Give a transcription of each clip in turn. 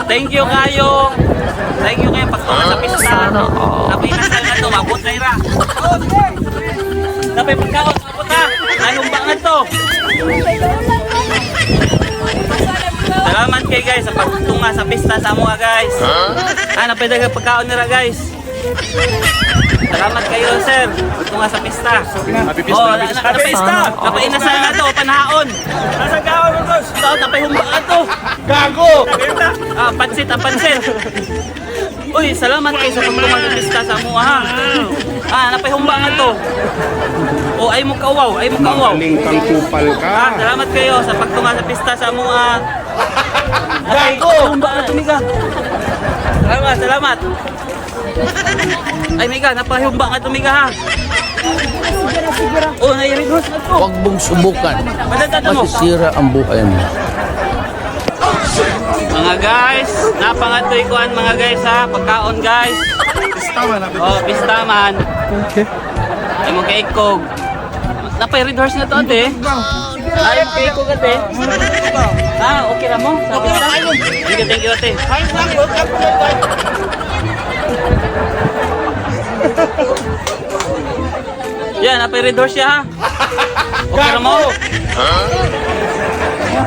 Thank you kayo. Thank you kayo pagtunga sa pista. Sana all. Napay inasal na to, mabot na ira. Napay pagkaon, mabot ha. Nayumba nga to. Salamat kay guys sa pagtunga sa pista sa amoa, guys. Ah, napay daghang pagkaon nila, guys. Salamat kayo, sir. Pagtunga sa pista. Happy pista, Oh, happy pista. napay Sana all. napay inasal na to, panhaon. Nasa kaon, boss? Ito, napay humba nga to. Gago! Ah, pansit, ah, pansit. Uy, salamat kayo sa pagtunga sa pista sa amoa ha. Ah, napay humba nga to. Oh, ay mo kauwaw, ay mo kauwaw. Magaling kang kupal ka. Ah, salamat kayo sa pagtunga sa pista sa amoa. Gago! Humba nga to, miga. Salamat, salamat. Ay, miga, napahumba nga to, miga ha. Oh, nai-reverse na to. Huwag mong subukan. Madadada mo. Masisira ang buhay mo. Mga guys, napangatoy kuan mga guys ha, pagkaon, guys. Pista man, happy. Oh, pista man. Okay. Ay mo kay Ikog. Napay red horse na to, ate. Ay, kay Ikog, ate. Ah, okay ra mo? Sa pista? Thank you, ate. Yan, napay red horse siya ha. Okay ra mo?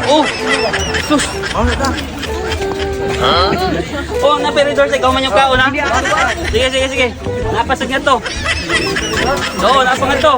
Oh, sus. Oh, napay red horse, ikaw man yung kaon ha. Sige, sige, sige. Napasag nga to. Oo, napasag nga to.